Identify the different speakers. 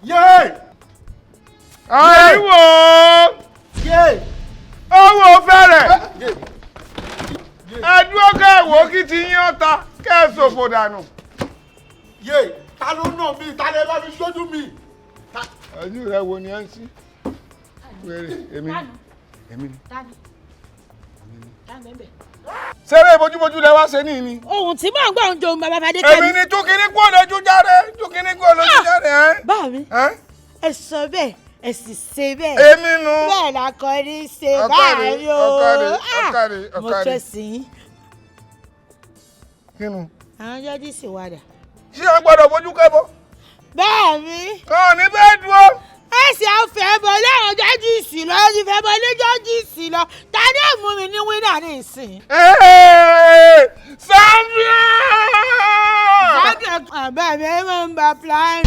Speaker 1: Yé!
Speaker 2: Àríwó owó fẹ́rẹ̀ ẹdúró kẹwò kí ti yín ọta kẹ́ ẹ ṣòfò dànù.
Speaker 1: Yé! Ta ló nà mí? Ta lè bá mi sójú mi?
Speaker 2: Ojú rẹ wo ni ẹ ń sí wéré? Èmi èmi ni. Ṣeré bójúbójú lẹ wá ṣe ní ni.
Speaker 3: Ohun tí mò ń gbọ́ ń jòun bàbá Fadékẹ́mi.
Speaker 2: Èmi ni túkìní kúrò lójú jáde, túkìní kúrò lójú jáde ẹ.
Speaker 3: Bá mi,
Speaker 2: Ẹ́?
Speaker 3: ẹ sọ bẹ́ẹ̀, ẹ sì ṣe bẹ́ẹ̀.
Speaker 2: Èmi nu.
Speaker 3: Bẹ́ẹ̀ la kọrin ṣe
Speaker 2: Ọ̀kàrẹ̀,
Speaker 3: báyìí o.
Speaker 2: ọ̀kàrẹ̀,
Speaker 3: Ah,
Speaker 2: ọ̀kàrẹ̀,
Speaker 3: mo
Speaker 2: ọ̀kàrẹ̀.
Speaker 3: fẹ́ sí yín.
Speaker 2: Kínú?
Speaker 3: Àwọn jọ́jú sì wàdà.
Speaker 2: Ṣé a gbọ́dọ̀ bójú kẹ́bọ?
Speaker 3: Bẹ́ẹ̀ mi.
Speaker 2: Kàn ní bẹ́ẹ̀ dúró.
Speaker 3: Ẹ sì á fẹ́ bọ láwọn jọ́jú sì lọ, ẹ sì fẹ́ bọ ní jọ́jú sì lọ. Ta ni ó mú mi ní wínà ní ìsìn?
Speaker 2: Champion!
Speaker 3: Bàbá mi, ẹ máa ń ba plan.